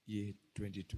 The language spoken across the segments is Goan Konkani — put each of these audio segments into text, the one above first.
Year 22.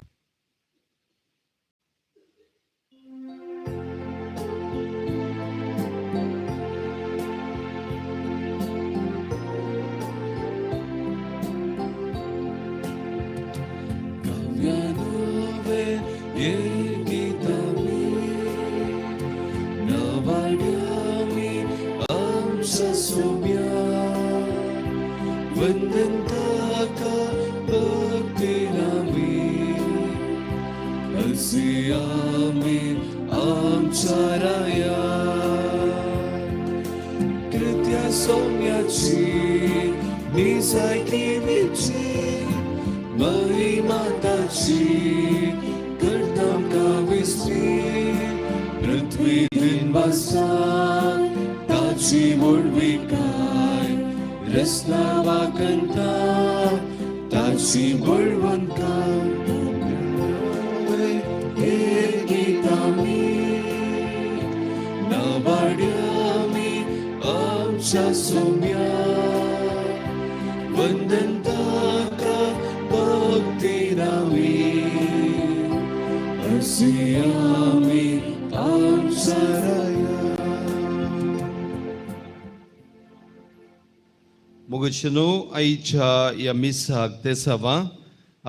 मुगशनो आईच्या या मिसाक तेसावा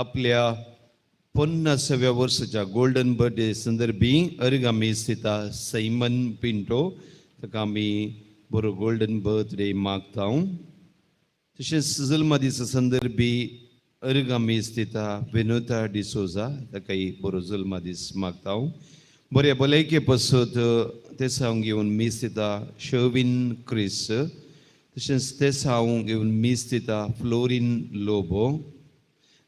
आपल्या 50व्या वर्साच्या गोल्डन बर्थडे संदर्भी अर्गामी स्थिता सैमन पिंटो ताका आमी बरो गोल्डन बर्थडे मागता. तशेंच जल्मदिसा संदर्भी अर्गामी स्थिता विनोता डिसोजा ताकाय बरो जल्मदीस मागता. बऱ्या भलायके पसत तेसांव घेवन मीस दिता शर्विन क्रिस, तशेंच तेसांव घेवन मीस दिता फ्लोरीन लोबो,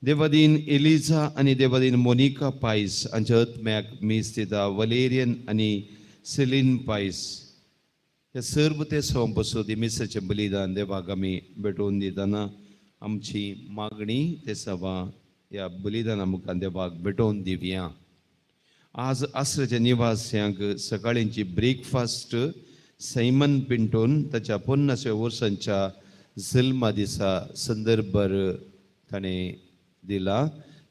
देवादीन एलिजा आनी देवादीन मोनिका पायस हांच्या आत्म्याक मीस दिता वलेरियन आनी सेलीन पायस. हे सर्व तेसांव पसत मिसाचें बलिदान देवाक आमी भेटोवन दितना आमची मागणी तेसांवा ह्या बलिदाना मुखार देवाक भेटोवन दिवया. आज आसराच्या निवास्यांक सकाळींची ब्रेकफास्ट सैमन पिंटोन ताच्या 50व्या वर्सांच्या जल्मा दिसा संदर्भार ताणें दिला.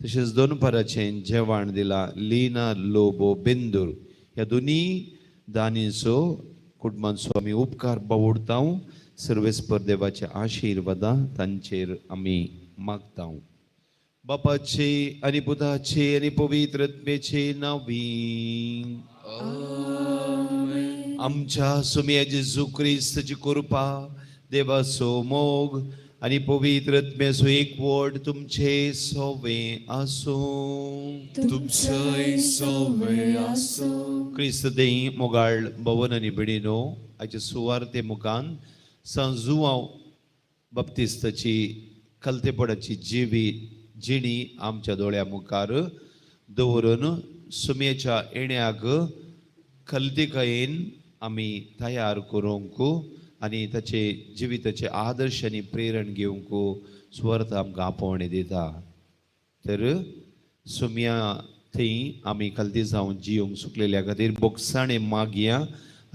तशेंच दनपाराचें जेवण दिलां लीना लोबो बेंदूर. ह्या दोनी दानीचो कुटुंबांचो आमी उपकार बावडता. सर्वेस्पर देवाचे आशिर्वादां तांचेर आमी मागता. बापाचे आनी पुताचे आनी पवित्र आत्म्याचे नांवी आमच्या सुम्या जेजू क्रिस्ताची कृपा, देवाचो मोग आनी पवित्र आत्म्याचो एकवट तुमचे सोवे आसूं. तुमचेय सोवे आसूं. क्रिस्त देई मोगाळ भवन आनी भयणीनो, आयचे सुवार्ते मुखान सांजुआंव बाप्तिस्ताची खलतेपणाची जिवी जिणी आमच्या दोळ्या मुखार दवरून सुमेच्या येण्याक खलतिकायेन आमी तयार करूंक आनी ताचे जिविताचे आदर्श आनी प्रेरण घेवंक सुवार्थ आमकां आपोवणें दिता. तर सुम्या थंय आमी खलती जावन जिवंक सुकलेल्या खातीर बोगसाणें मागया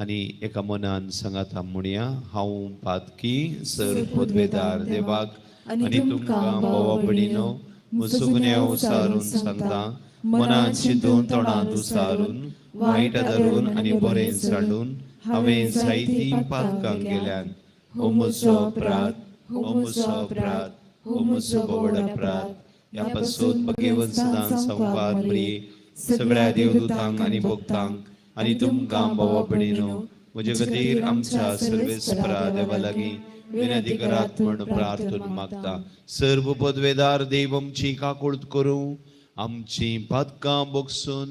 आनी एका मनान सांगाता म्हणया, हांव पातकी सर पदवेदार देवाक आनी तुमकां भावा भयणीनो मुसुगुन्यांव सारून सांगता, मनान चिंतून तोंडांत उसारून वायट धरून आनी बरें सांडून हांवें जायतीं पातकां केल्यान. हो म्हजो अपराध, हो म्हजो अपराध, हो म्हजो व्हड अपराध. ह्या पासून भगेवन सदां संवाद प्रिय सगळ्या देवदूतांक आनी भक्तांक आनी तुमकां भावा भयणीनो म्हजे खातीर आमच्या सर्वेस्परा देवा लागीं विनंती करात म्हूण प्रार्थना मागता. सर्व पदवेदार देव आमची काकूळत करूं, आमची पातकां बोगसून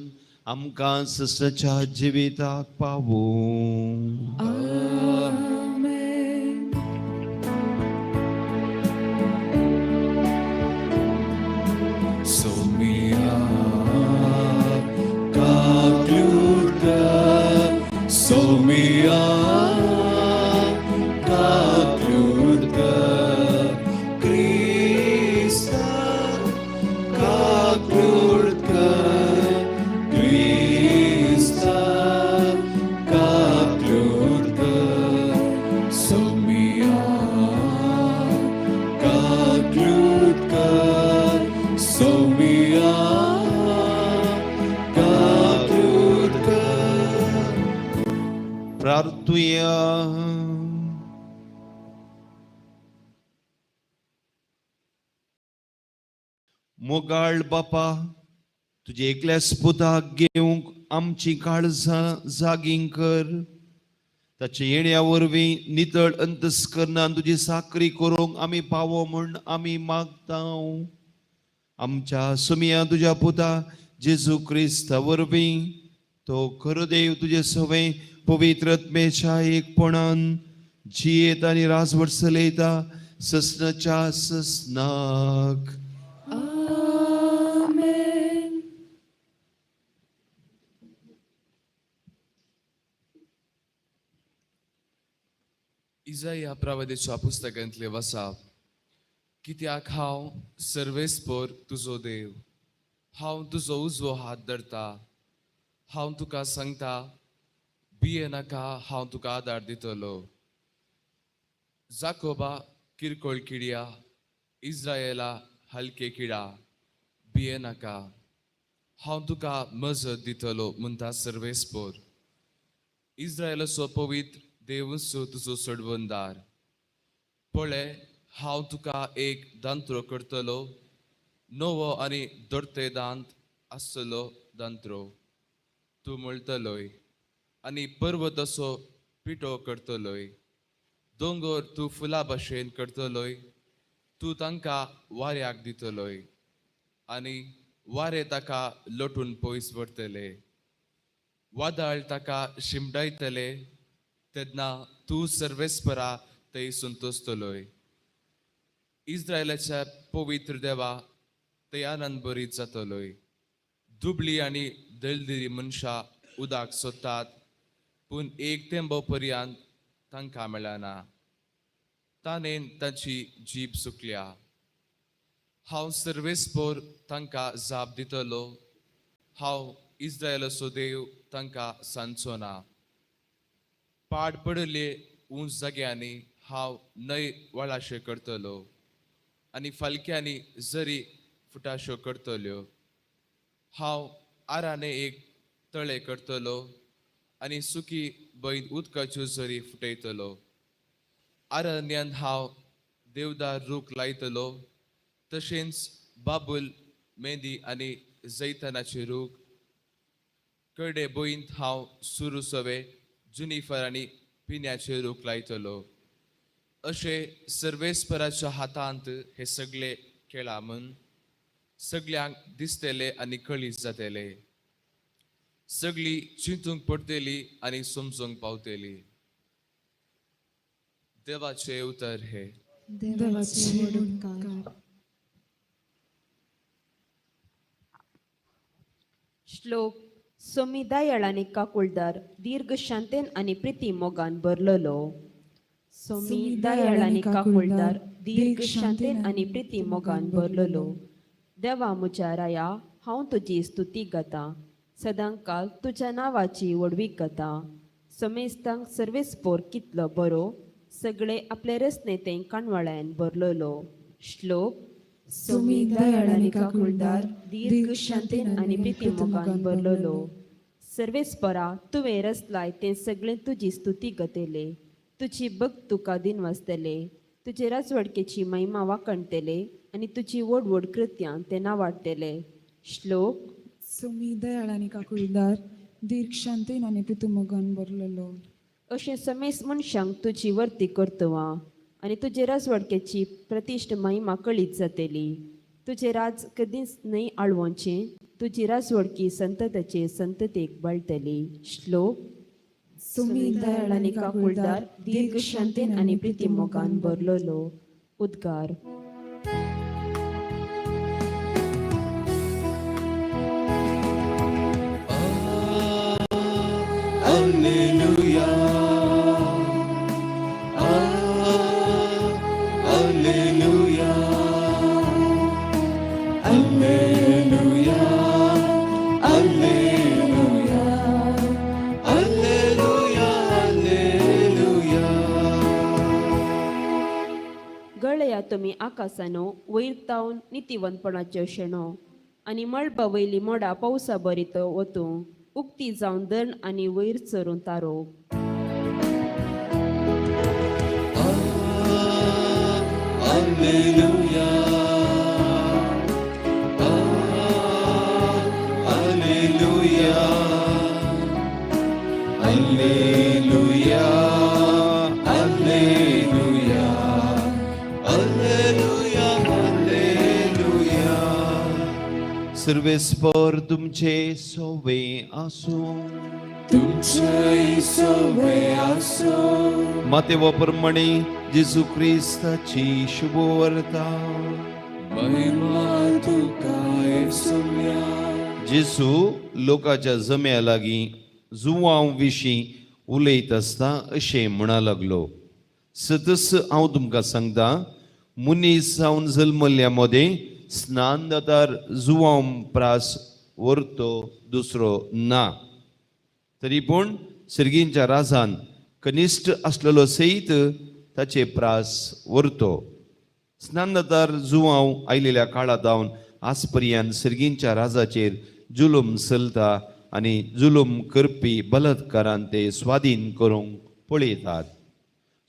आमकां ससच्या जिविताक पावूं. आमेन. सोमिया काकलूत कर, सोमिया काकलूत कर, क्रिस्ता काकलूत कर, क्रिस्ता काकलूत कर. प्रार्थुया. मोगाळ बापा, तुजे एकल्याच पुताक घेवंक आमची काळजां जागीं कर. ताचे येण्या वरवीं नितळ अंतस्करणान तुजी साकरी करूंक आमी पावो म्हूण आमी मागता. आमच्या सुमिया तुज्या पुता जेजू क्रिस्ता वरवीं, तो खरो देव तुजे सवें पवित्र आत्मेच्या एकपणान जियेत आनी राजवट चलयता ससनाच्या ससनाक. आमेन. इजाया प्रवादेच्या पुस्तकांतले वसाप. कित्याक हांव सर्वेस्पर तुजो देव, हांव तुजो उजवो हात धरता. हांव तुका सांगता, भिये नाका, हांव तुका आदार दितलो. जाकोबा किरकोळ किड्या, इज्रायला हलके किडा, भिये नाका, हांव तुका मजत दितलो म्हणटा सर्वेस्पर. इज्रायलाचो पवित्र देवूच तुजो सोडवणदार. पळय, हांव तुका एक दांत्रो करतलो, नवो आनी दोर्ते दांत आसतलो दांत्रो तूं मळटलोय आनी पर्वत असो पिठो करतलोय. दोंगर तूं फुलां भशेन करतलोय. तूं तांकां वाऱ्याक दितलोय आनी वारें ताका लोटून पयस व्हरतले. वादळ ताका शिमडायतले, तेन्ना तूं सर्वेस्परा थंय संतोसतलोय. इज्रायलाच्या पवित्र देवा थंय आनंद बरीत जातलोय. दुबळी आनी दलदिरी मनशां उदक सोदतात, पूण एक तेंबो पर्यंत तांकां मेळना. ताणें तांची जीब सुकल्या. हांव सर्वेस्पर तांकां जाप दितलो. हांव इज्रायलाचो देव तांकां सांजचो ना. पाड पडिल्ले उंच जाग्यांनी हांव न्हंय वळाशे करतलो आनी फालक्यांनी जरी फुटाश्यो करतल्यो. हांव आराने एक तळें करतलो आनी सुकी बैल उदकाच्यो जरी फुटयतलो. आरण्यांत हांव देवदार रूख लायतलो, तशेंच बाबूल, मेंदी आनी जैतनाचे रूख. करडे बोयंत हांव सुरू सवे जुनिफर आनी पिन्याचे रूख लायतलो. अशें सर्वेस्पराच्या हातांत हे सगळे खेळा म्हूण सगल्यांक दिसतले आनी कळीत जातले. सगळीं चिंतूंक पडटली आनी समजूंक पावतली. देवाचें उतर हे. देवाचे व्हड उपकार. श्लोक. सोमी दयाळ आनी काकुळदार, दीर्घ शांतेन आनी प्रिती मोगान भरलेलो. सोमी दयाळ आनी काकुळदार, दीर्घ शांतेन आनी प्रिती मोगान भरलेलो. देवा म्हज्या राया, हांव तुजी स्तुती गाता. सदांकाल तुज्या नांवाची व्हडवीक गाता. समेस्तांक सर्वेस्पोर कितलो बरो, सगळे आपले रचने तें काणवाळ्यान भरलेलो. श्लोक. सोमी दयाळ आनी काकुळदार, दीर्घ शांतेन आनी प्रिती मोगान भरलेलो. सर्वेस्परा, तुवें रचलाय तें सगळें तुजी स्तुती गतले. तुजी भक्त तुका दिनवासतले. तुजे राजवडकेची महिमा वाखणतले आनी तुजी व्हड व्हड कृत्यां ते नावाडटले. श्लोक. सोमी दयाळ आनी काकुळदार, दीर्घ शांतेन आनी प्रिती मोगान भरलेलो. अशें समेस्त मनशांक तुजी वर्ती करतवा आनी तुजे राजवडकेची प्रतिश्ठ महिमा कळीत जातली. तुजें राज कदींच न्हय आळवोचें. तुजी राजवडकी संतताचे संततेक बळटली. श्लोक. सोमी दयाळ आनी काकुळदार, दीर्घ शांतेन आनी प्रिती मोगान भरलेलो. उद्गार. Alleluia. Alleluia. Alleluia. Alleluia. Alleluia, Alleluia. गळया तुमी आकाशानो, वयर तावन नितीवंतपणाच्यो शेणो आनी मळबा वयली मोडा पावसा बरीत वतूं उक्ती जावन दर्ण आनी वयर चरून तारो. Alleluia, Alleluia, Alleluia, Alleluia, Alleluia, Alleluia. सर्वेस्पर तुमचे सोवे आसूं. तुमचेय सोवे आसो. मातेवा प्रमाणे जेजू क्रिस्ताची शुभवार्ता. महिमा तुका येसुम्या. जेजू लोकाच्या जम्या लागीं जुवांव विशीं उलयत आसता अशें म्हणा लागलो, सतस हांव तुमकां सांगता, मनीस जावन जल्मल्ल्या मदें स्नान जातार जुवांव प्रास व्हरतो दुसरो ना. तरी पूण सर्गींच्या राजान कनिश्ठ आसलेलो सयत ताचे प्रास व्हरतो. स्नानदार जुवांव आयलेल्या काळा जावन आज पर्यंत सर्गींच्या राजाचेर जुलूम चलता आनी जुलूम करपी बलात्कारान ते स्वाधीन करूंक पळयतात.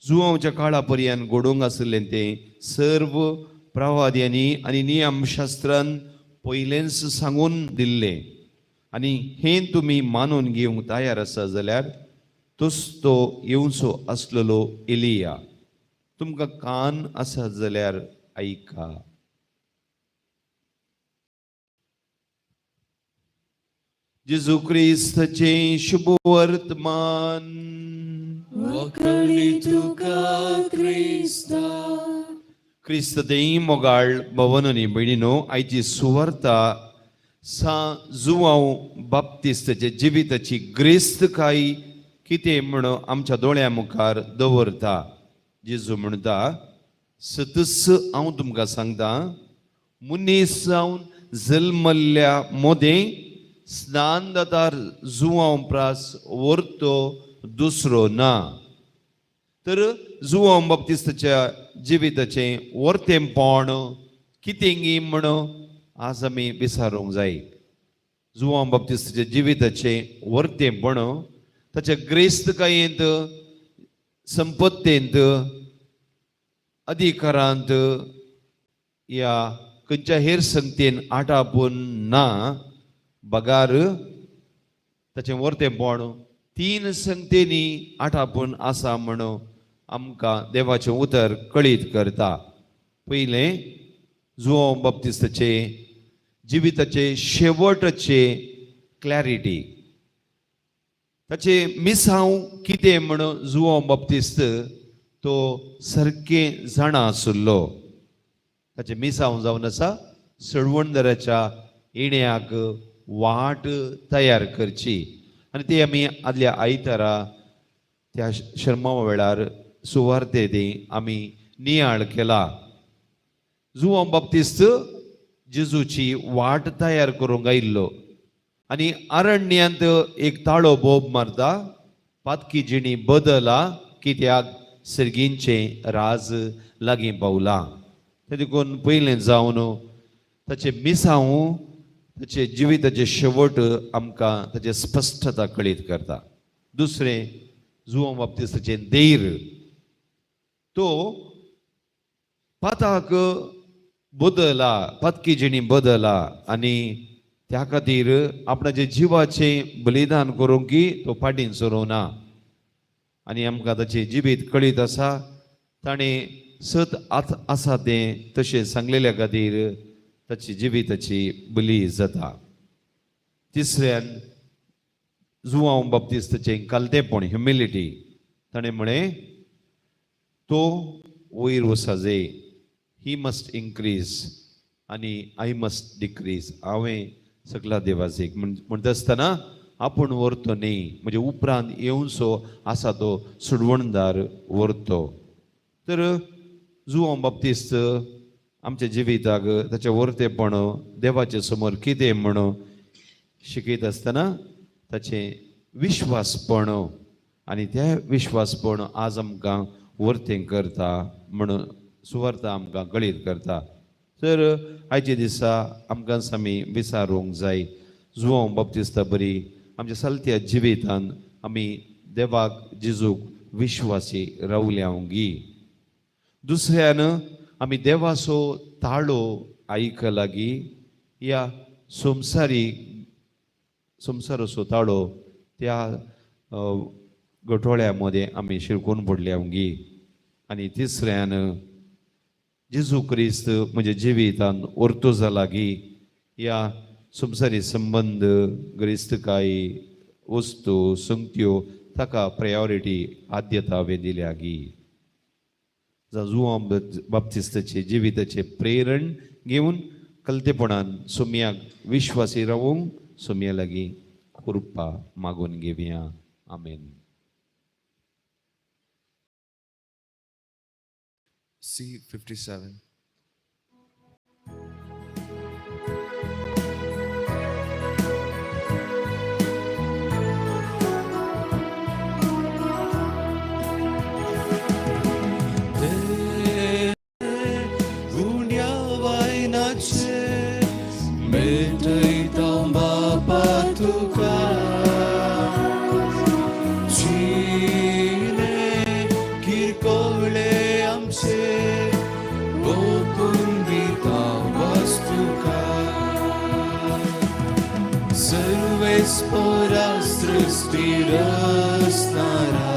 जुवांवच्या काळा पर्यंत घडोवंक आशिल्लें तें सर्व प्रवाद्यांनी आनी नियमशास्त्रान पयलेंच सांगून दिल्लें आनी हें तुमी मानून घेवंक तयार आसा जाल्यार तोच तो येवचो आसलेलो एलिया. तुमकां कान आसा जाल्यार आयका. जेजू क्रिस्ताचें शुभ वर्तमान. वकली तुका क्रिस्ता. क्रिस्त देई मोगाळ भवननी भयणीनो, आयची सुवार्ता सा जुवांव बाप्तिस्ताच्या जिविताची ग्रेस्तकाय कितें म्हण आमच्या दोळ्या मुखार दवरता. जेजू म्हणटा, सतस हांव तुमकां सांगता, मनीस जावन जल्मल्ल्या मोदें स्नान जातार जुवांव प्रास व्हरतो दुसरो ना. तर जुवांव बाप्तिस्ताच्या जिविताचें वर्तेंपण कितेंगी म्हण आज आमी विचारूंक जाय. जुवांव बाप्तिस्ताच्या जिविताचें वर्तेंपण ताच्या ग्रेस्तकायेंत, संपत्तेंत, अधिकारांत या खंयच्या हेर संगतेन आटापून ना, बगार ताचें वर्तेंपण तीन संगतेनी आटापून आसा म्हण आमकां देवाचें उतर कळीत करता. पयलें, जुवांव बाप्तिस्ताचे जिविताचे शेवटचे क्लॅरिटी, ताचे मिसांव कितें म्हण जुवांव बाप्तिस्त तो सारकें जाणा आशिल्लो. ताचें मिसांव जावन आसा सळवणदराच्या येण्याक वाट तयार करची आनी ती आमी आदल्या आयतारा त्या शर्मा वेळार सुवार्ते ती आमी नियाळ केला. जुवांव बाप्तिस्त जेजूची वाट तयार करूंक आयिल्लो आनी अरण्यांत एक ताळो बोब मारता, पातकी जिणी बदला कित्याक सर्गींचें राज लागीं पावलां. तें देखून पयलें जावन ताचें मिसांव ताचे जिविताचे शेवट आमकां ताचें स्पश्टता कळीत करता. दुसरें, जुवांव बाप्तिस्ताचें धैर्य, तो पाताक बदला, पातकी जिणी बदला आनी त्या खातीर आपणाचे जिवाचें बलिदान करूंक की तो फाटीन सरूं ना. आनी आमकां ताचें जिवीत कळीत आसा, ताणें सत आसा तें तशें सांगलेल्या खातीर ताची जिविताची बली जाता. तिसऱ्यान, जुवांव बाप्तिस्ताचें कालतेपण, ह्युमिलिटी, ताणें म्हळें तो वयर वचाजे, he must increase आनी I must decrease. हांवें सगळ्या देवाचेक म्हणटा आसतना आपूण व्हरतो न्ही, म्हणजे उपरांत येवचो आसा तो सुडवणदार व्हरतो. तर जुवांव बाप्तिस्त आमच्या जिविताक ताचें वर्तेपण देवाचे समोर कितें म्हण शिकयत आसतना ताचें विश्वासपण आनी तें विश्वासपण आज आमकां वर्तें करता म्हण सुवार्ता आमकां कळीत करता. तर आयच्या दिसा आमकां आमी विचारूंक जाय, जुवांव बाप्तिस्ता बरी आमच्या चलत्या जिवितान आमी देवाक जेजूक विश्वासी रावल्या गी. दुसऱ्यान आमी देवाचो ताळो आयकलागी ह्या संवसारी संवसाराचो ताळो त्या गठोळ्या मदें आमी शिरकून पडल्या गी. आनी तिसऱ्यान जेजू क्रिस्त म्हणजे जिवितान वर्तू जाला की ह्या संवसारी संबंद गिरेस्तकाय वस्तू संगत्यो ताका प्रायोरिटी आद्यता हांवें दिल्या गी. जुवां बाप्तिस्ताचे जिविताचें प्रेरण घेवन कलतेपणान सोमयाक विश्वासी रावूंक सोमया लागीं कृपा मागून घेवया. आमेन. C57. उण्या वायनाचे मेटयता बापा तुका जिणे किरकोळे आमचे ओपून दिता वस्तुका सर्वेस्परा सृष्टी रचणारा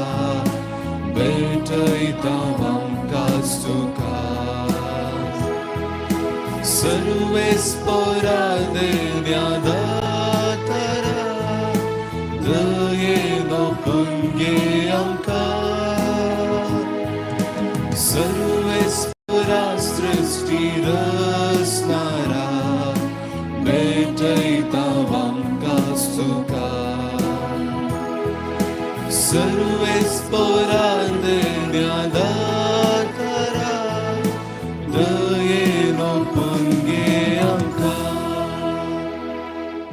भेटयता आमकां तुका सर्वेस्परा देण्या दातारा दयेन पुंगे आमकां सर्वेस्परा सृष्टी रचणारा भेटयता आमकां तुका सर्वेस्परा देण्या दातारा दयेन पुंगे आमकां.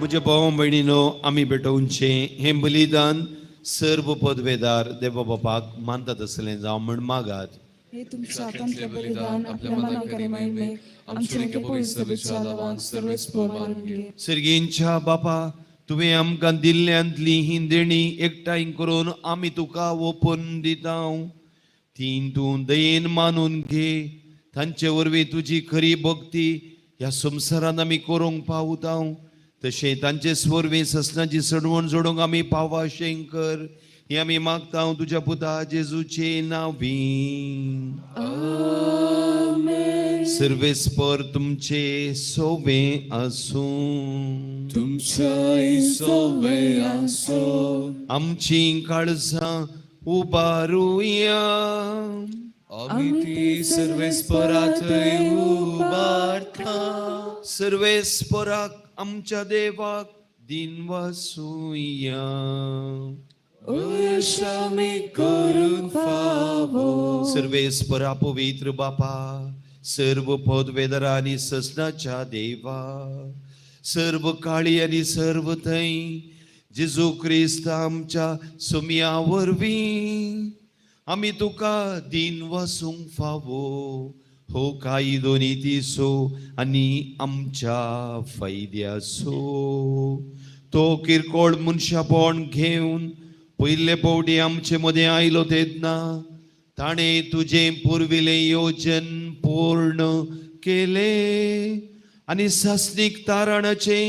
म्हज्या भाव भयणीनो, आमी भेटोवचें हें बलिदान सर्व पदवेदार देवा बापाक मानतात आसलें जावं म्हण मागात. हे तुमच्या हातांतलें बलिदान आपल्या मनाक महिमेक आमचे पवित्र सभेच्या नांवान सर्वेस्पर मानून घे. सर्गींच्या बापा, तुवें आमकां दिल्ल्यांतली ही देणी एकठांय करून आमी तुका ओपून दिता. ती तूं दयेन मानून घे. तांचे वरवीं तुजी खरी भक्ती ह्या संवसारांत आमी करूंक पावता. तशें तांचे वरवीं ससनाची सडवण जोडूंक आमी पावा शंकर ही आमी मागता तुज्या पुता जेजूचे नांवी. सर्वेस्पर तुमचे सोवे आसूं. तुमच्या सोवे आसो. आमची काळजां उबारुया. आमी ती सर्वेस्पराथंय उबारता. सर्वेस्पराक आमच्या देवाक दिन वासुया. आमी करूंक फावो. सर्वेस्परा पवित्र बापा, सर्व पदवेदरा आनी ससनाच्या देवा, सर्व काळी आनी सर्व थंय जेजू क्रिस्त आमच्या सुमया वरवीं आमी तुका दिन वसूंक फावो. हो कायदो नितीचो आनी आमच्या फायद्याचो. तो किरकोळ मनशापण घेवन पयले फावटी आमचे मदें आयलो तेन्ना ताणें तुजें पुर्विलें योजन पूर्ण केलें आनी सासणीक तारणाचें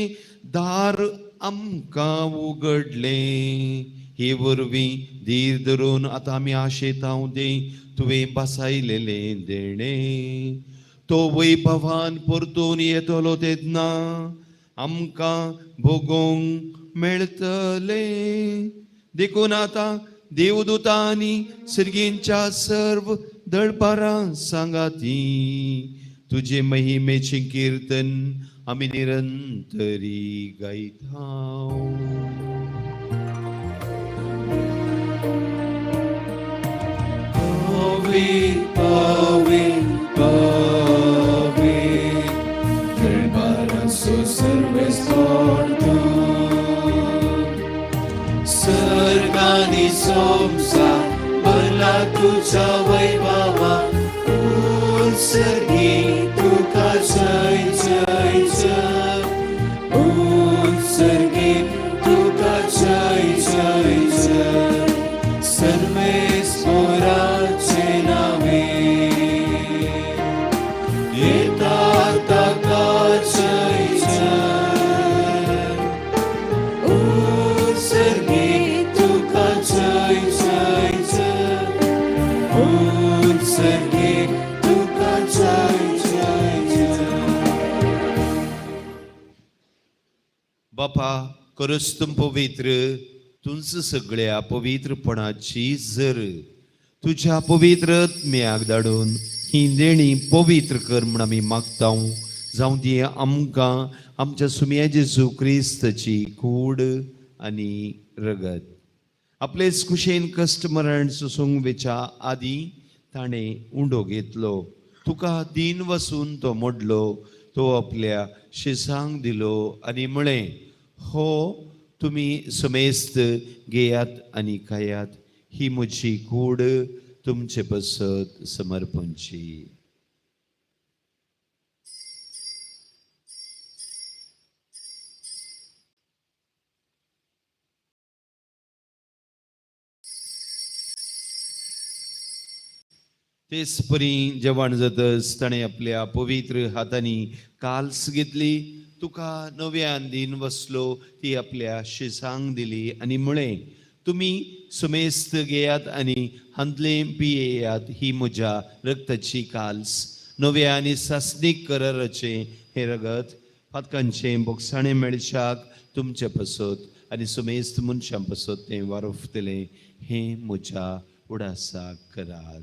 दार आमकां उगडलें. हे वरवीं धीर धरून आतां आमी आशेता तें तुवें बसायलेलें देणें. तो वैभवान परतून येतलो तेन्ना आमकां भोगोवंक मेळटलें. देखून आतां देवदूतांनी सर्गींच्या सर्व दळपारां सांगाती तुजे महिमेचें किर्तन आमी निरंतरी गायता. पवी पवी दरबाराचो सर्वेस्पर तूं सर्गानी संवसार भरला तुज्या वैभवा उत्सर्गी तुका जय जय जय उत्सर्गी तुका जय जय जय सर्वेस्पराचे नावे. करस तूं पवित्र तुंच सगळ्या पवित्रपणाची जर तुज्या पवित्र आत्म्याक धाडून ही देणी पवित्र कर म्हूण आमी मागता. जावं ती आमकां आमच्या सुम्या जेजू क्रिस्ताची कूड आनी रगत. आपलेच कुशेन कश्ट मरण सोसूंक वेच्या आदीं ताणें उंडो घेतलो, तुका दीन वसून तो मोडलो, तो आपल्या शिसांक दिलो आनी म्हळें, हो तुमी समेस्त घेयात आनी खायात, ही म्हजी कूड तुमचे पसत समर्पणची. तेच परी जेवण जातच ताणें आपल्या पवित्र हातांनी काल्स घेतली, तुका नव्यान दीन वसलो, ती आपल्या शिसांक दिली आनी म्हळें, तुमी सुमेस्त घेयात आनी हांतलें पियेयात, ही म्हज्या रक्ताची काल्स, नव्या आनी सासणीक कराराचें हें रगत पातकांचें बोगसाणें मेळशाक तुमचे पसत आनी सुमेस्त मनशां पसत तें वारोफतलें, हें म्हज्या उडासाक करात.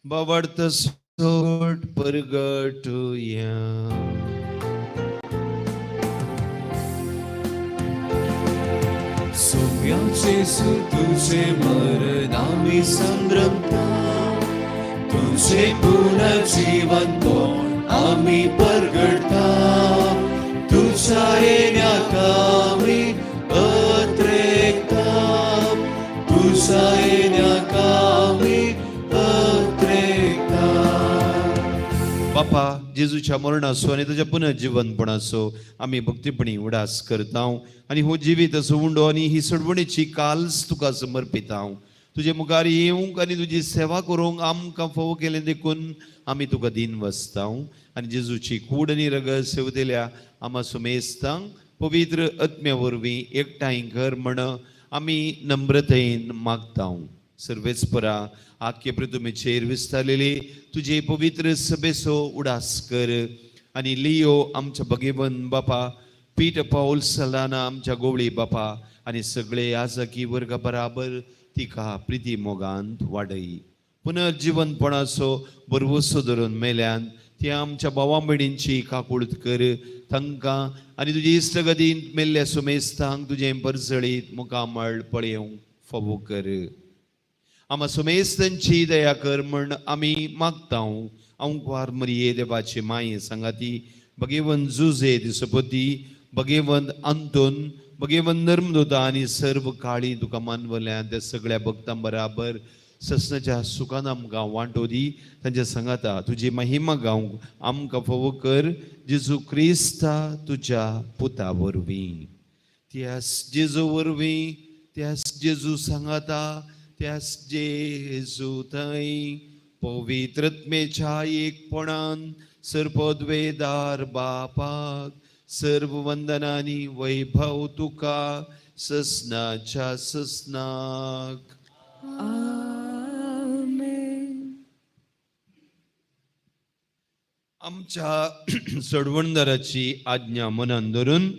बावडत सोट परगटुया. सोम्या जेजू तुझे मरण आमी संभ्रमता, तुझे पुनर्जीवनपण आमी परगटता, तुझ्या येण्याक आमी अत्रेकता, तुझ्या येण्याक आमी अत्रेकता. बापा, जेजूच्या मरणाचो आनी ताच्या पुनर्जिवनपणाचो आमी भक्तीपणी उडास करता आनी हो जिवीत असो उंडो आनी ही सोडवणीची काल्स तुका समर्पिता. तुजे मुखार येवंक आनी तुजी सेवा करूंक आमकां फावो केलें देखून आमी तुका दीन वसता आनी जेजूची कूड आनी रगत सेवतेल्या आमा सुमेस्तांक पवित्र आत्म्या वरवीं एकठांय कर म्हण आमी नम्रतेन मागता. सर्वेच परा आख्खे पृथ्वीचेर विस्तारलेली तुजे पवित्र सभेचो उडास कर आनी लियो आमच्या भगेवन बापा, पीट पावल सलाना आमच्या गोवळी बापा आनी सगळे आजकी वर्गा बराबर तिका प्रिती मोगांत वाडय. पुनर्जिवनपणाचो बरवसो धरून मेल्यान ती आमच्या भावा भयणींची काकूळत कर, तांकां आनी तुजी इश्टगतींत मेल्ल्या सुमेस्तांक तुजें परजळीत मुखामळ पळेवंक फावो कर. आमा सुमेस्तांची दया कर म्हण आमी मागता. आंकवार मरिये देवाचे माये सांगाती भगेवन जुजे दिसपती, भगेवन अंतोन, भगेवन नर्मदोता आनी सर्व काळी तुका मानवल्या त्या सगळ्या भक्तां बराबर ससनाच्या सुखान आमकां वांटो दी. तांच्या सांगाता तुजी महिमा गावंक आमकां फावो कर, जेजू क्रिस्ता तुज्या पुता वरवीं. त्यास जेजू वरवीं, त्यास जेजू सांगाता, त्यास जेजू थंय पवित्रत्मेच्या एकपणान सर्पद्वेदार बापाक सर्व वंदनानी वैभव तुका ससनाच्या ससनाक. आमेन. आमच्या सोडवणदाराची आज्ञा मनान धरून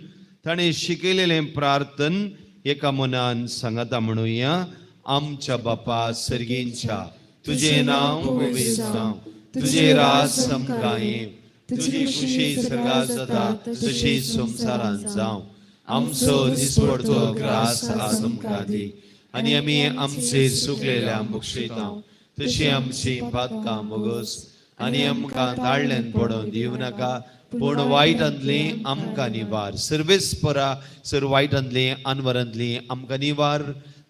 ताणें शिकयलेलें प्रार्थन एका मनान सांगाता म्हणुया. आमच्या बापा सर्गींच्या, तुजें नांव पवित्र जावं, तुजें राज आमकां येवं, तुजी खुशी सर्गात जाता तशी संवसारांत जावं. आमचो दिसपडतो ग्रास आज आमकां दी आनी आमी आमचे चुकलेल्या बक्षयता तशी आमची पातकां मोगस आनी आमकां ताळल्यान पडोवन दिवं नाका, पूण वायटांतली आमकां निवार. सर्वेस परा सर वायटांतली अनवरांतली आमकां निवार.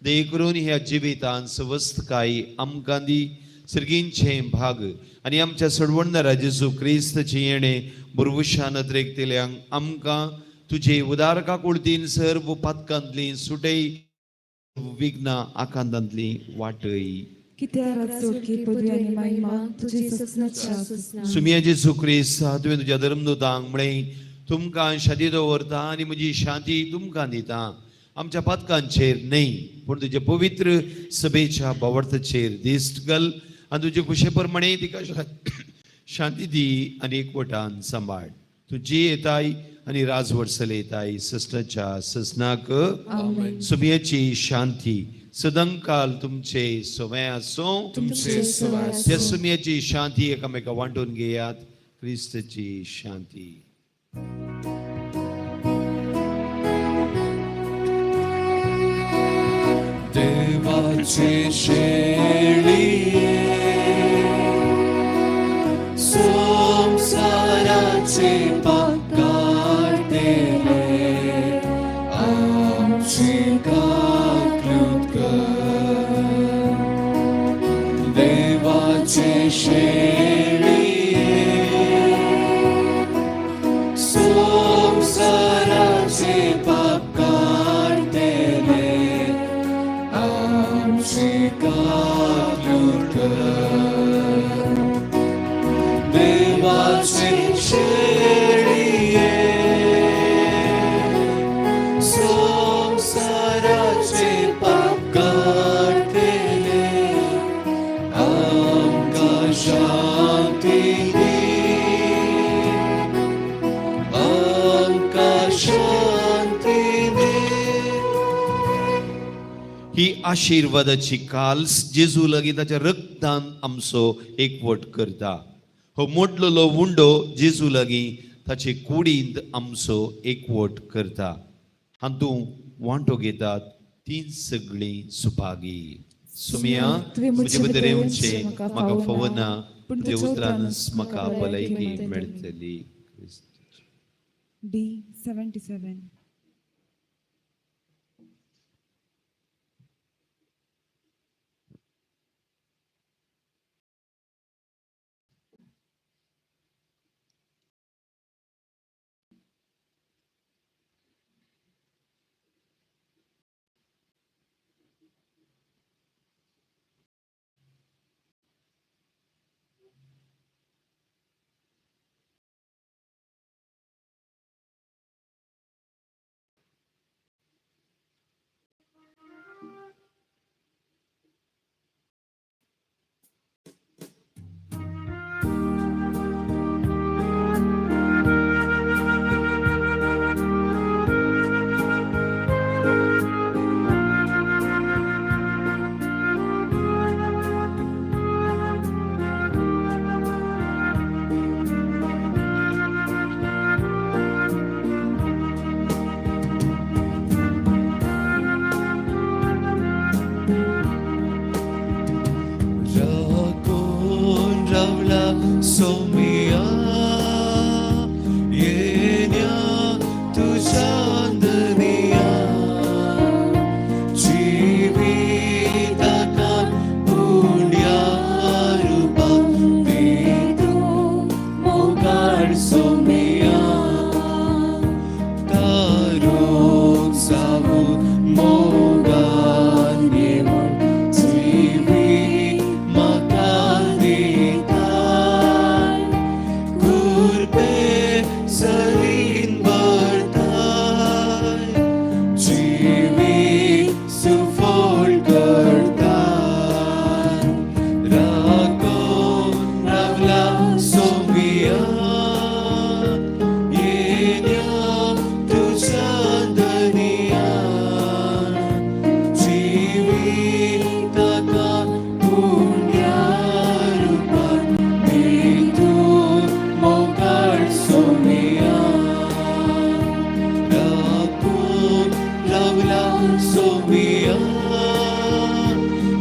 देखून ह्या जिवितान सवस्तकाय आमकां दी, सर्गींचें भाग आनी आमच्या सोडवणदारा जेजू क्रिस्ताचें येणें बुरवुशान अत्रेकतेल्यांक आमकां तुजे उदार काकुळतीन सर्व पातकांतली सुटय, विघ्नां आकांतांतली वाटय. सुमिया जेजू क्रिस्त, तुवें तुज्या धर्मदूतांक म्हळें, तुमकां शांती दवरता आनी म्हजी शांती तुमकां दिता. आमच्या पातकांचेर न्हय पूण तुजे पवित्र सभेच्या भावार्थाचेर दिश्ट घाल आनी तुजे खुशे प्रमाणे तिका शांती दी आनी एकवटान सांबाळ. तुजी येताय आनी राजवट चलयताय सस्नाच्या सस्नाक. सुमयेची शांती सदांकाल तुमचे सवय आसूं. तुमचे सवाय आसूं. त्या सुमयेची शांती एकामेका वांटून घेयात. क्रिस्तची शांती. देवाचे शेळये संसाराचे पाप काडटले आमची काकूत कर. देवाचे शेळये संसाराचे पाप काडटले आमची काकूत कर. देवाचे शेळये संसाराचे पाप काडटले आमकां शांती दी, आमकां शांती दी. ही आशिर्वादाची काल्स जेजू लागीं ताच्या रक्तान आमचो एकवट करता. हो मोडलेलो उंडो जेजू लागीं ताचे कुडींत आमचो एकवट करता. हातूंत वांटो घेतात तीं सगळीं सुभागी. सुमिया म्हजे भितर येवचें म्हाका फवना, पूण तुज्या तुज्या उतरानच उतरानच म्हाका म्हाका भलायकी भलायकी मेळटली. D 77. राखून रावला सोमिया येण्या तुझ्या दनिया जिविताका पुण्या रुपा दी तूं मोगाळ सोमिया तारूक जावूं मोगान येवन जिवीत म्हाका दिताय कुर्बे सरीन भरताय जिवीत सुफळ करताय. राखून रावला सोमिया येण्या तुझ्या दनिया जिविताका पुण्या रुपान दी तूं मोगाळ सोमिया. राखून रावला सोमिया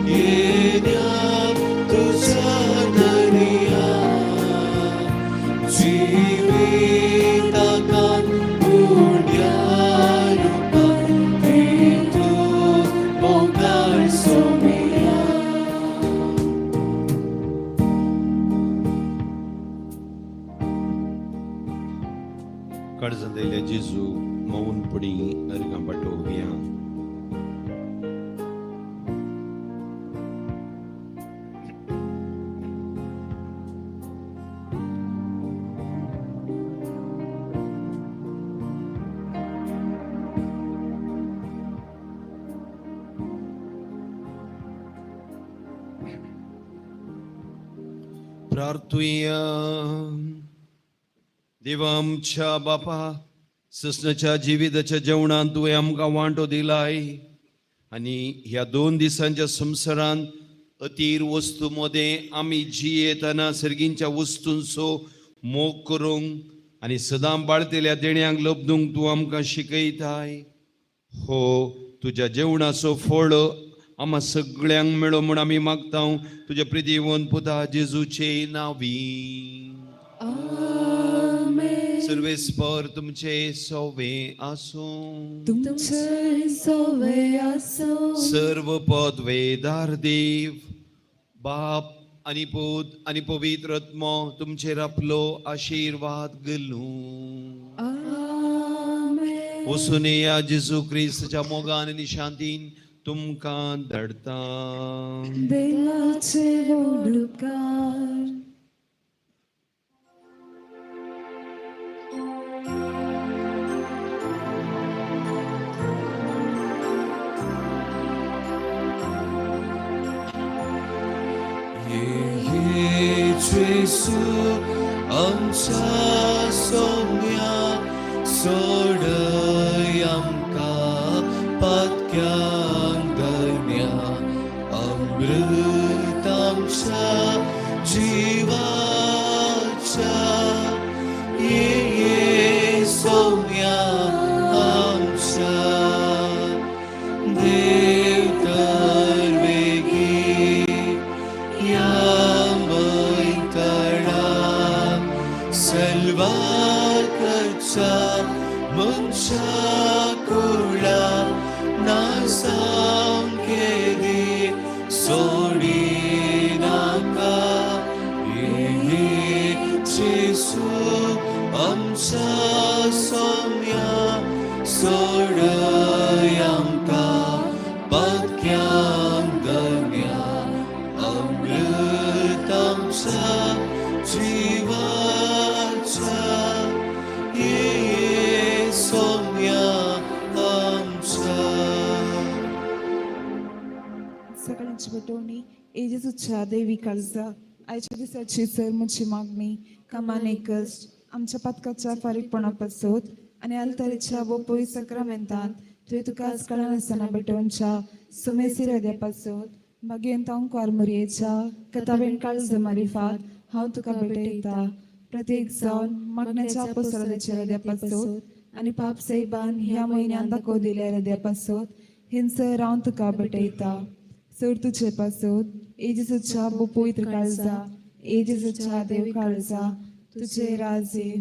येण्या तुझ्या दनिया जिविताका पुण्या रुपान दी तूं मोगाळ सोमिया. काळजांतल्या जेजू मौनपणी अर्गां पाठोवया. प्रार्थुया. देवा आमच्या बापा, ससनाच्या जिविताच्या जेवणांत तुवें आमकां वांटो दिलाय आनी ह्या 2 दिसांच्या संवसारांत अतीर वस्तू मदें आमी जियेतना सर्गींच्या वस्तूंचो मोग करूंक आनी सदां बाळतेल्या देण्यांक लब्दूंक तूं आमकां शिकयताय. हो तुज्या जेवणाचो फळ आम्हा सगळ्यांक मेळो म्हूण आमी मागता तुज्या प्रितीवंत पुता जेजूचे नावी. सर्वेस्पर तुमचे सोवे आसूं. तुमचे सोवे आसूं. सर्व पदवेदार देव बाप आनी पूत आनी पवित्र आत्मो तुमचेर आपलो आशिर्वाद घालूं. आमेन. वचून या जेजू क्रिस्ताच्या मोगान आनी शांतीन तुमकां धाडटा. देवाचे व्हड उपकार. जेसू आमच्या सोम्या सोडय आमकां पातक्यांक धन्या अमृत आमच्या जिवाच्या ये ये सोम्या आमच्या देव तर वेगीं ह्या मैतणा सलवार करच्या मनशा कुळा ना सामकेदी सोडी नाका. ये जेसू आमच्या सोम्या सोडय आमकां पातक्यांक धन्या अमृत आमच्या जिवाच्या ये सोम्या आमच्या. सगळ्यांची भेटवणी येजेजूच्या देवी काळजा आयच्या दिसाची सर म्हजी मागणी कामाने कश्ट आमच्या पातकाच्या फारीकपणा पासत आनी आलतारीच्या बोपोई सक्रामेंतान तुवें तुका कळनासतना भेटोवच्या सुमेसी हृदया पासत मागीर हांव मुरयेच्या कथाबेन काळजा मारिफात हांव तुका भेटयता. प्रत्येक जावन मागण्याच्या पोसराच्या हृदया पासत आनी पाप सैबान ह्या म्हयन्यान दाखोव दिल्या हृदया पासत हिंसर हांव तुका भेटयता. सर तुझे पासत येजेजूच्या बोपोयत्र काळजा येजेजूच्या देव काळजा तुझे राजे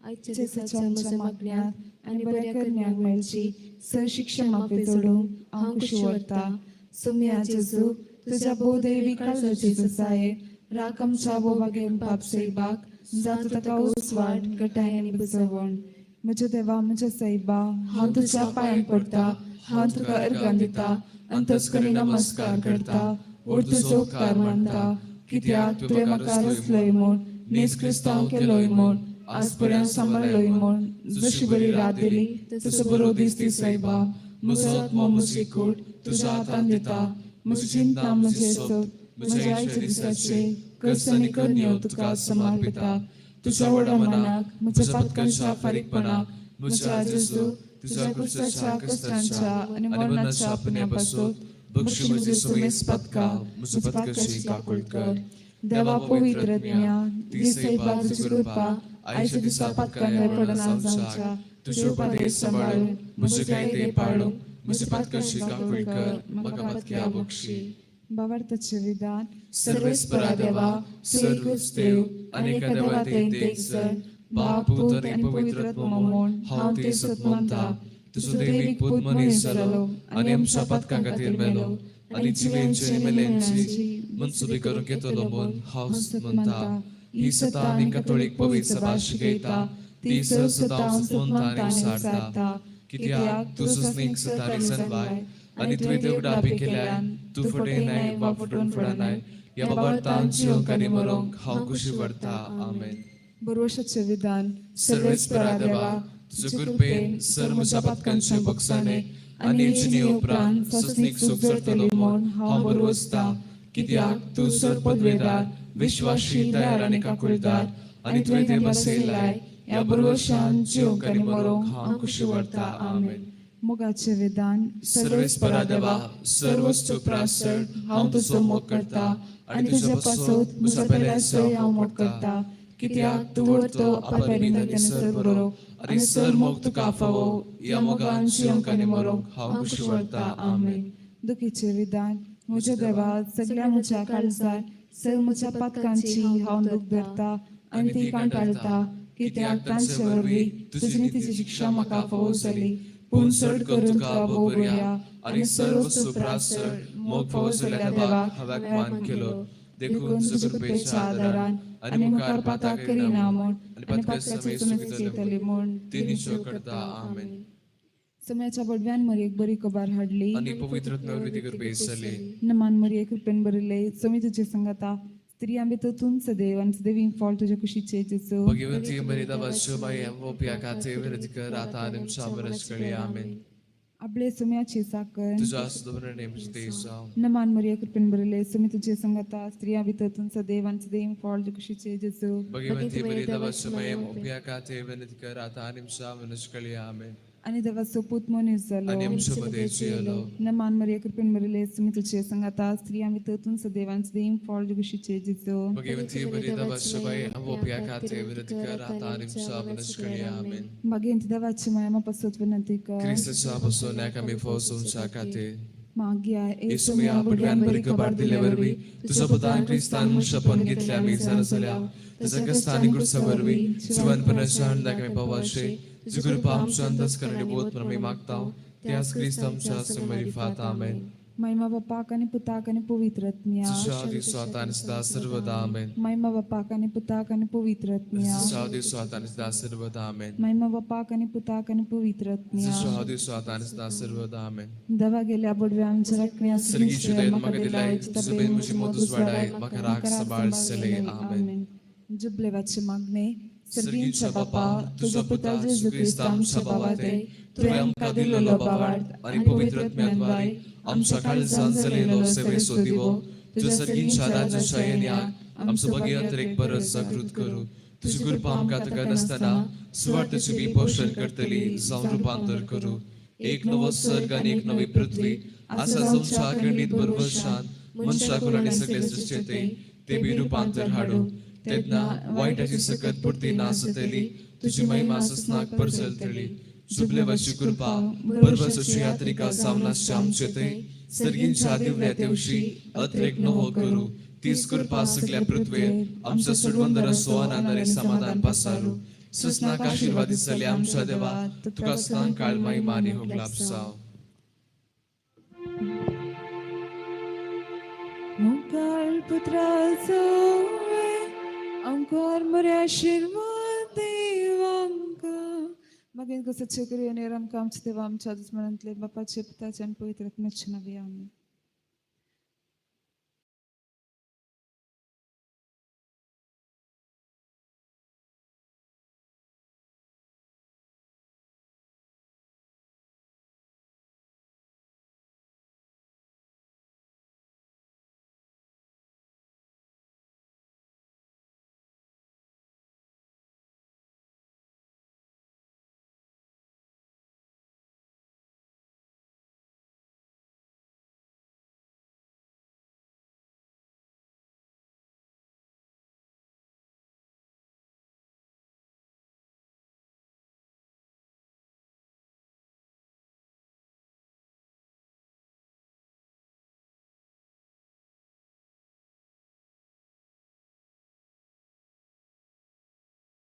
आयच्या दिसाच्या म्हज्या मागण्यांत आनी बऱ्या करण्यांक मेळची सर शिक्षा माफी जोडूंक हांव खुशी व्हरता. सुम्या जेजू तुझ्या बोदेवी काळजाची जसाये राख आमच्या बोबागेन पाप सैबाक जातो ताका उसवाट गटाय आनी बुजवण. म्हज्या देवा म्हज्या सैबा हांव तुज्या पांयां पडटा, हांव तुका अर्गां दिता, अंतस्करी नमस्कार करता, ओर तुजो उपकार मानता, कित्याक तुवें म्हाका रचलोय म्हूण नीज क्रिस्तांव केलोय म्हूण आज पर्यंत सांबाळलोय म्हूण जशी बरी रात दिली तसो बरो दीस दी सैबा. म्हजो आत्मो म्हजी कूड तुज्या हातान दिता, म्हजी चिंता म्हजें सोद म्हज्या आयच्या दिसाचे कस आनी करण्यो तुका समर्पिता. तुज्या व्हडा मनाक म्हज्या पातकांच्या फारीकपणाक म्हज्या जेजू तुज्या क्रुसाच्या कश्टांच्या आनी मरणाच्या पुण्या पासून बक्षी म्हजी सुमेस पातका म्हज्या पातकाची काकूळ कर. देवा पवित्र ज्ञा दी सैबा तुजी कृपा आयच्या दिसा पातकांनी पडना जावच्या तुज्यो उपदेश सांबाळून म्हजे कायदे पाळूंक म्हज्या पातकाची काकूळ कर, म्हाका पातक्या बक्षी. भावार्थाचे विधान. सर्वेस्परा देवा, सर्वच देव आनी एका देवात एक जण बाप पूत आनी पवित्र आत्मो म्हूण हांव ते सत मानता. तुजो देवीक पूत मनीस जालो आनी आमच्या पातकां खातीर मेलो आनी जिवेंची आनी मेल्यांची मनसुबी करूंक येतलो म्हूण हांव सत मानता. ही सता आनी कथोळीक पवित्र सभा शिकयता, ती सता हांव सत मानता आनी उसारता. कित्याक तूं सुस्नीक सतारी सनबाय आनी तुवें ते उगडापी केल्यान तूं फुडें नाय वा फुटून फुडनाय. ह्या बाबार्थान जिवंक आनी मरोंक हांव खुशी व्हरता. आमेन. बरोवशाचे विधान. सर्वेस्परा देवा, तुजे कृपेन सर म्हज्या पातकांचे बक्षाने आनी जिणे उपरांत सस्नीक सूख जरतलो म्हूण हांव बरवसता. कित्याक तूं सर पदवेदार विश्वाशी तयार आनी काकुळदार आनी तुवें ते बसयलाय ह्या बरवशान जिवंक आनी मरोंक हांव खुशी व्हरता. आमेन. मोगाचें विधान. सर्वेस्परा देवा, सर्वस्तु प्रासळ हांव तुजो मोग करता आनी तुज्या पासत म्हज्या पेल्याचोय हांव मोग करता. कित्याक तूं व्हरतो अपरिमित आनी सर बरो आनी सर मोग तुका फावो. ह्या मोगान जिवंक आनी मरोंक हांव खुशी व्हरता. आमेन. दुखीचें विधान. म्हज्या देवा, सगळ्या म्हज्या काळजार सर म्हज्या पातकांची हांव दूख धरता आनी ती कांटाळटा. कित्याक तांचे वरवीं तुजी नितीची शिक्षा म्हाका फावो जाली. पूण चड करून तुका भोव बऱ्या आनी सर्व सुप्रासळ मोग फावो जाल्ल्या देवाक हांवें मान केलो. देखून तुज्या कृपेच्या आदारान आनी मुखार पाताक करिना म्हूण आनी पातकाचे समज येतली म्हूण ती निश्चय करता. आमेन. सम्याच्या बडव्यान मरयेक बरी खबर हाडली आनी पवित्र नवविधी कृपेस जाली. नमान मरिये, कृपेन भरिल्ले, स्वामी तुझे संगता, स्त्रियां भितर तूंच सदैव आनी सदैव फळ तुज्या कुशीचे जेजू. भगवती मरिदा बाई ओपिया खाते विनंती कर आता आणि आमच्या आमेन. आपले सुम्याची साकर तुझ्या सुदोबरणे देसाव. नमान मरिये, कृपेन भरिल्ले, स्वामी तुझे संगता, स्त्रियां भितर तूंच सदैव आनी सदैव फळ तुज्या कुशीचे जेजू. भगवती मरिदा बाई ओपिया खाते विनंती कर आता आणि आमच्या आमेन. आनी देवाचो पूत मनीस जालो आनी आमच्या मदें जियेलो. नमान मरिये, कृपेन भरिल्ले, स्वामी तुझे संगता, स्त्रियां भितर तूंच सदैव आनी सदैव फळ तुज्या कुशीचे जेजू. भगवती मरिदा बाई ओपिया खाते विनंती कर आता आणि आमच्या आमेन. मागीर देवाची माया म्हाका विनंती कर. क्रिस्ताच्या पासून आमी फौजूंच्या खातीर मागया. येसुमया बडव्यान बरी खबर दिले वरवीं तुजो पुतान क्रिस्तान मनुष्यपण घेतले आमी जाणा जाल्या. ताच्या क्रिस्तानी क्रुसा वरवीं जिवनपणाच्या आनंदाक आमी पावाशे. तुजी कृपा आमच्या अंदाज करणे बोध म्हणून आमी मागता. त्याच क्रिस्त आमच्या समरिफात. आमेन. महिमा बापाक आनी पुताक आनी पवित्र आत्म्या. तुझ्या आदी स्वता आनी सदा सर्वदा. आमेन. महिमा बापाक आनी पुताक आनी पवित्र आत्म्या. तुझ्या आदी स्वता आनी सदा सर्वदा. आमेन. महिमा बापाक आनी पुताक आनी पवित्र आत्म्या. तुझ्या आदी स्वता आनी सदा सर्वदा. आमेन. देवा गेल्या बडव्या आमच्या राखण्या सर्गीची दयेन म्हाका दिलाय, तुजो बेन म्हजी मोद उजवाडाय, म्हाका राख सांबाळ चलय. आमेन. जुबलेवाचे मागणे. सर्गीच्या बापा, तुजो पुता जेजू क्रिस्त आमच्या बाबा तुवें आमकां दिल्लो बाबार्थ आनी पवित्र आत्म्याद्वारे आमच्या काळजान चलयलो सेवेचो दिवो तुज्या सर्गीच्या राजाच्या येण्याक आमचो भाग्यांतर एक परत जागृत करूं. तुजी कृपा आमकां ताका नासतना सुवार्थाची बी पोशण करतली जावन रुपांतर करूं. एक नवो सर्ग आनी एक नवी पृथ्वी आसा जावच्या अखंडीत बरबशान मनशाकुल आनी सगळे सृश्टेंत ते बी रुपांतर हाडूं. तेन्ना वायटाची सकत पुरती ना जातली, तुजी महिमा ससनाक परजलतली. जुबलेवाची कृपा बरबसाची यात्रिका जावन आसच्या आमचे थंय सर्गींच्या दिव्या तेवशी अत्रेक नवो करूं. तीच कृपा सगळ्या पृथ्वेर आमच्या सोडवंदरा सुवानान आनी समाधान पासारू. ससनाक आशिर्वादीत जाले आमच्या देवा, तुका सदां काळ महिमा आनी होगलाप जावं. मुखार पुत्राचो अंकार मोरे आशिर्वाद देवांका. मागीर कसो करूया आनी आमकां आमच्या देवा आमच्या दुस्मनांतले बापाचे पुताचे आनी पवित्र आत्म्याचे नांवे. आमेन.